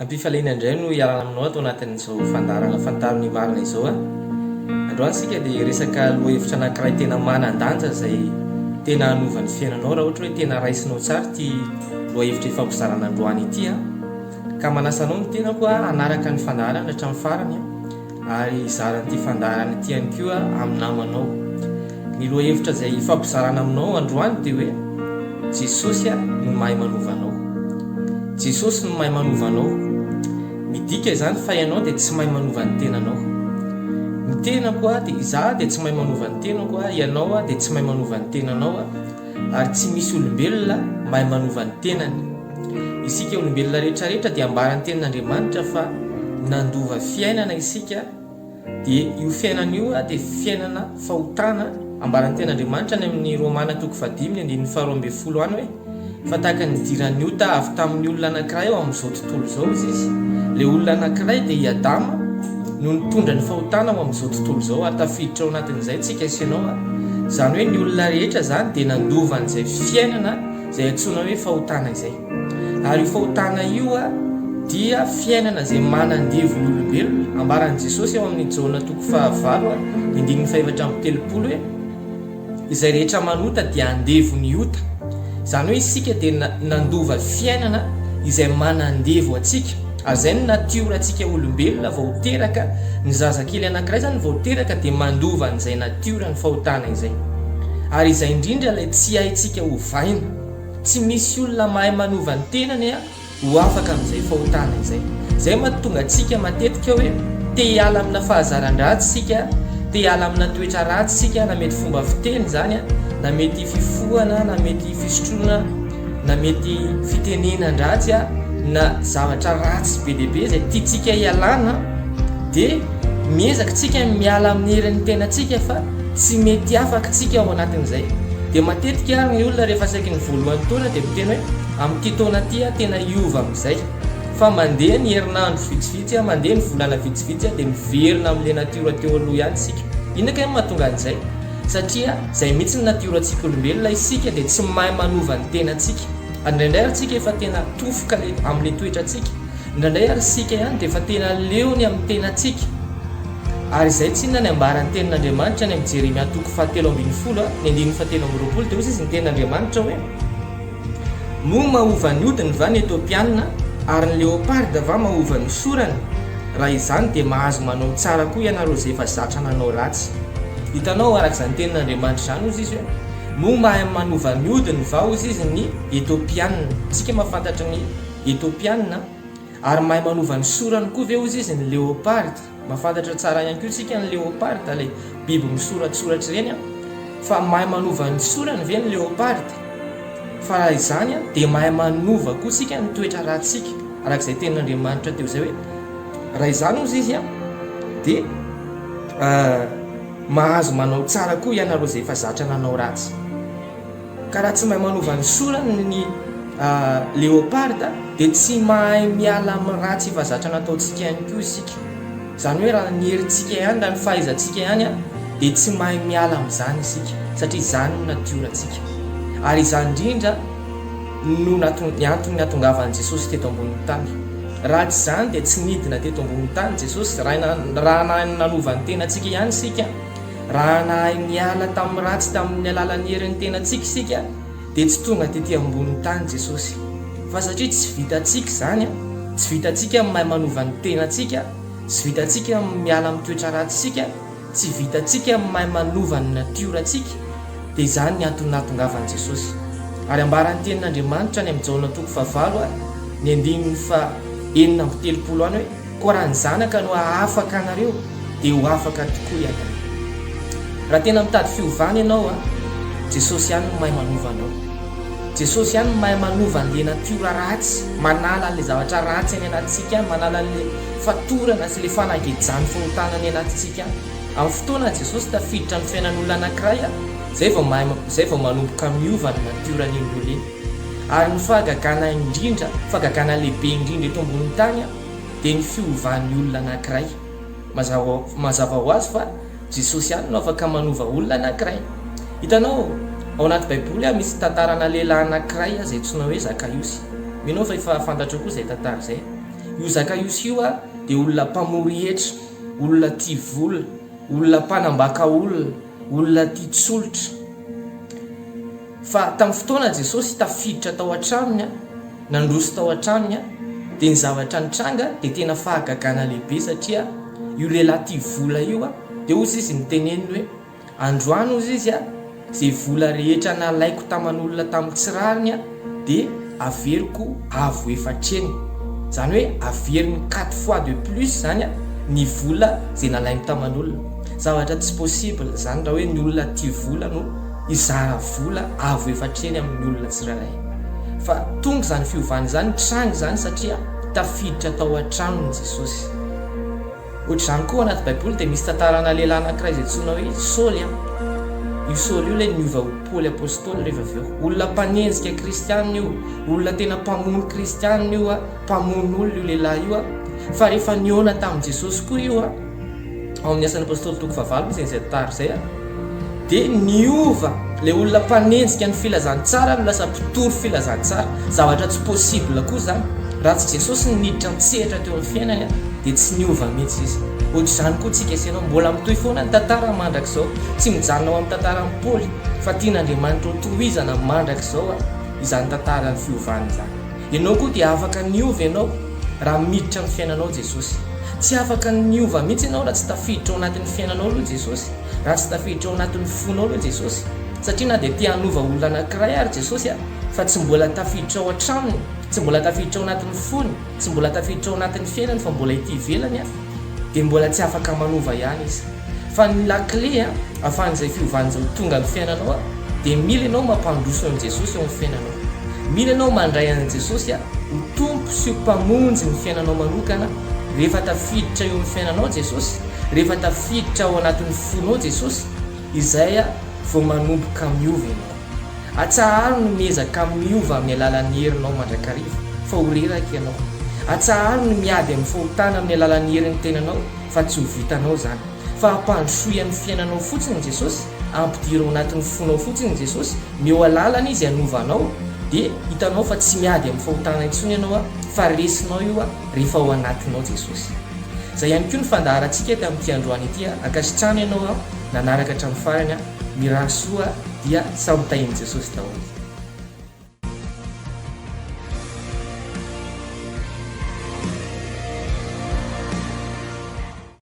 Am-pifaliana indray no hiarahana aminao ato anatin'izao fandaharana Fantaro ny Marina izao a. Androany isika dia hiresaka lohahevitra anankiray tena manan-danja izay tena hanova ny fiainanao raha ohatra hoe tena raisinao tsara ity lohahevitra ifampizarana androany ity a. Ka manasa anao ny tenako hanaraka ny fandaharana hatramin'ny farany a. Ary hizara an'ity fandaharana ity ihany koa amin'ny namanao. Ny lohahevitra izay hifampizarana aminao androany dia hoe Jesosy no mahay manova anao. Jesosy no mahay manova anao. Midika izany fa ianao dia tsy mahay manova ny tenanao. Ny tenako dia izaho dia tsy mahay manova ny tenako, ianao dia tsy mahay manova ny tenanao, ary tsy misy olombelona mahay manova ny tenany. Isika olombelona rehetra rehetra dia ambaran'ny tenin'Andriamanitra fa nandova fiainana isika dia io fiainana io dia fiainana fahotana ambaran'ny tenin'Andriamanitra any amin'ny Romana toko fahadimy ny andininy faharoa ambin'ny folo any hoe fa tahaka ny nidiran'ny ota avy tamin'ny olona anankiray ao amin'izao tontolo izao izy izy ilay olona anankiray dia i Adama no nitondra ny fahotana ao amin'izao tontolo izao ary tafiditra ao anatin'izay tsika sy ianao izany hoe ny olona rehetra izany dia nandova an'izay fiainana izay antsoina hoe fahotana izay. Ary io fahotana io dia fiainana izay manandevo ny olombelona. Ambaran'i Jesosy ao amin'ny Jaona toko fahavalo ny andininy fahefatra amby telopolo hoe, Izay rehetra manota dia andevo ny ota. Izany hoe isika dia nandova fiainana izay manandevo antsika. Ary izay no natiorantsika olombelona vao teraka, ny zazakely anankiray izany vao teraka dia mandova an'izay natioran'ny fahotana izay. Ary izay indrindra ilay tsy haintsika ovaina. Tsy misy olona mahay manova ny tenany ho afaka amin'izay fahotana izay. Izay mahatonga antsika matetika hoe te hiala amina fahazaran-dratsy isika, te hiala amina toetra ratsy isika, na mety fomba fiteny izany, na mety fifohana, na mety fisotroana, na mety fitenenan-dratsy, na zavatra ratsy be dia be izay tiantsika hialana, dia miezaka tsika miala amin'ny herin'ny tenantsika fa tsy mety afaka tsika ao anatin'izay. Dia matetika ary ny olona rehefa saiky ny voalohan'ny taona dia miteny hoe amin'ity taona ity aho tena hiova amin'izay. Fa mandeha ny herinandro vitsivitsy, mandeha ny volana vitsivitsy dia miverina amin'ilay natiora teo aloha ihany isika. Inona kay no mahatonga an'izay? Satria izay mihitsy ny natiorantsika olombelona, isika dia tsy mahay manova ny tenantsika. Ary indraindray ary tsika efa tena tofoka amin'ilay toetrantsika. Indraindray ary isika ihany dia efa tena leo ny amin'ny tenantsika. Ary izay tsinona ny ambaran'ny tenin'Andriamanitra any amin'ny Jeremia toko fahatelo ambin'ny folo, ny andininy fahatelo amby roapolo, dia hoy izy ny tenin'Andriamanitra hoe, Moa mahova ny hodiny va ny Etiopiana, ary ny leoparda va mahova ny sorany? Raha izany dia mahazo manao tsara koa ianareo izay efa zatra nanao ratsy. Hitanao, araka izany tenin'Andriamanitra izany, hozy izy hoe, Moa mahay manova ny hodiny va, hozy izy, ny Etiopiana? Isika mahafantatra ny Etiopiana, ary mahay manova ny sorany koa ve, hozy izy, ny leoparda? Mahafantatra tsara ihany koa isika ny leopard, ilay biby misoratsoratra ireny an! Fa mahay manova ny sorany ve ny leopard? Fa raha izany an, dia mahay manova koa isika ny toetra ratsika, araka izay tenin'Andriamanitra teo izay hoe, raha izany hozy izy an, dia mahazo manao tsara koa ianareo izay efa zatra nanao ratsy. Ka raha tsy mahay manova ny sorany ny leopard dia tsy mahay miala amin'ny ratsy efa zatra nataontsika ihany koa isika. Izany hoe raha ny herintsika ihany, raha ny fahaizantsika ihany dia tsy mahay miala amin'izany isika satria izany no natiorantsika. Ary izany indrindra no ny antony nahatongavan'i Jesosy teto ambonin'ny tany. Raha tsy izany dia tsy nidina teto ambonin'ny tany Jesosy, raha nahay nanova ny tenantsika ihany isika. Raha nahay niala tamin'ny ratsy tamin'ny alalan'ny herin'ny tenantsika isika, dia tsy tonga tety ambonin'ny tany Jesosy. Fa satria tsy vitantsika izany, tsy vitantsika ny mahay manova ny tenantsika, tsy vitantsika ny miala amin'ny toetra ratsintsika, tsy vitantsika ny mahay manova ny natiorantsika, dia izany ny antony nahatongavan'i Jesosy. Ary ambaran'ny Tenin'Andriamanitra any amin'ny Jaona toko fahavalo, ny andininy faha 36 any hoe, Koa raha ny Zanaka no hahafaka anareo, dia ho afaka tokoa ianareo. Raha tena mitady fiovana ianao a, Jesosy ihany no mahay manova anao. Jesosy ihany no mahay manova an'ilay natiora ratsy, manala an'ilay zavatra ratsy any anatintsika any, manala an'ilay fatorana sy ilay fanagejan'ny fahotana any anatintsika any. Amin'ny fotoana Jesosy tafiditra amin'ny fiainan'olona anankiray a, izay vao mahay, izay vao manomboka miova ny natioran'iny olona iny. Ary ny fahagagana indrindra, fahagagana lehibe indrindra eto ambonin'ny tany a, dia ny fiovan'ny olona anankiray. Mazava mazava ho azy fa Jesosy ihany no afaka manova olona anankiray. Hitanao, ao anaty Baiboly ah, misy tantarana lehilahy anankiray izay antsoina hoe Zakaiosy. Mino aho fa efa fantatrao koa izay tantara izay. Io Zakaiosy io dia olona mpamory hetra, olona tia vola, olona mpanambaka olona, olona tia tsolotra. Fa tamin'ny fotoana Jesosy tafiditra tao an-tranony, nandroso tao an-tranony, dia ny zavatra nitranga dia tena fahagagana lehibe satria io lehilahy tia vola io dia hozy izy niteneniny hoe, Androany hozy izy a, ze vola rehetra nalaiko taman'olona tamin'ny tsy rariny a, de averiko avo efatr'heny. Zany hoe averiny quatre fois de plus zany a ny vola ze nalainy taman'olona. Zavatra tsy possible zany raha hoe ny olona tia vola no hizara vola avo efatr'heny amin'ny olona tsirairay. Fa tonga izany fiovana izany, nitranga izany satria tafiditra tao an-tranony Jesosy. Ohatr'izany koa ao anaty baiboly dia misy tantarana lehilahy anankiray izay antsoina hoe Saoly an. Io Saoly io ilay niova ho Paoly apostoly rehefa avy eo. Olona mpanenjika kristianina io, olona tena mpamono kristianina io an, mpamono olona io lehilahy io an. Fa rehefa nihaona tamin'i Jesosy koa io an, ao amin'ny Asan'ny Apostoly toko fahavalo misy an'izay tantara izay an, dia niova ilay olona mpanenjika ny filazantsara no lasa mpitory filazantsara. Zavatra tsy possible koa izany. Raha tsy Jesosy no niditra an-tsehatra teo amin'ny fiainany dia tsy niova mihitsy izy. Ohatr'izany koa tsika sy ianao. Mbola mitohy foana ny tantara mandrak'izao. Tsy mijanona ao amin'ny tantaran'i Paoly fa tian'Andriamanitra ho tohizana mandrak'izao izany tantaran'ny fiovana izany. Ianao koa dia afaka niova ianao raha miditra amin'ny fiainanao Jesosy. Tsy afaka ny niova mihitsy ianao raha tsy tafiditra ao anatin'ny fiainanao aloha Jesosy. Raha tsy tafiditra ao anatin'ny fonao aloha Jesosy. Satria na dia te hanova olona anankiray ary Jesosy fa tsy mbola tafiditra ao an-tranony, tsy mbola tafiditra ao anatin'ny fony, tsy mbola tafiditra ao anatin'ny fiainany fa mbola ety ivelany dia mbola tsy afaka manova ihany izy. Fa ny lakile ahafahan'izay fiovana izay ho tonga amin'ny fiainanao dia mila ianao mampandroso an'i Jesosy eo amin'ny fiainanao. Mila ianao mandray an'i Jesosy ho Tompo sy ho Mpamonjy ny fiainanao manokana rehefa tafiditra eo amin'ny fiainanao Jesosy, rehefa tafiditra ao anatin'ny fonao Jesosy, izay vao manomboka miova ianao. Atsaharo ny miezaka miova amin'ny alalan'ny herinao mandrakariva, fa ho reraka ianao. Atsaharo ny miady amin'ny fahotana amin'ny alalan'ny herin'ny tenanao, fa tsy ho vitanao izany. Fa ampandrosoy amin'ny fiainanao fotsiny Jesosy, ampidiro ao anatin'ny fonao fotsiny Jesosy, meo alalana Izy hanova anao, dia hitanao fa tsy miady amin'ny fahotana intsony ianao, fa resinao io rehefa ao anatinao Jesosy. Izay ihany koa ny fandaharantsika tamin'ity androany ity. Ankasitrahana ianao nanaraka hatramin'ny farany. Mirary soa dia samy tahin'i Jesosy daholo.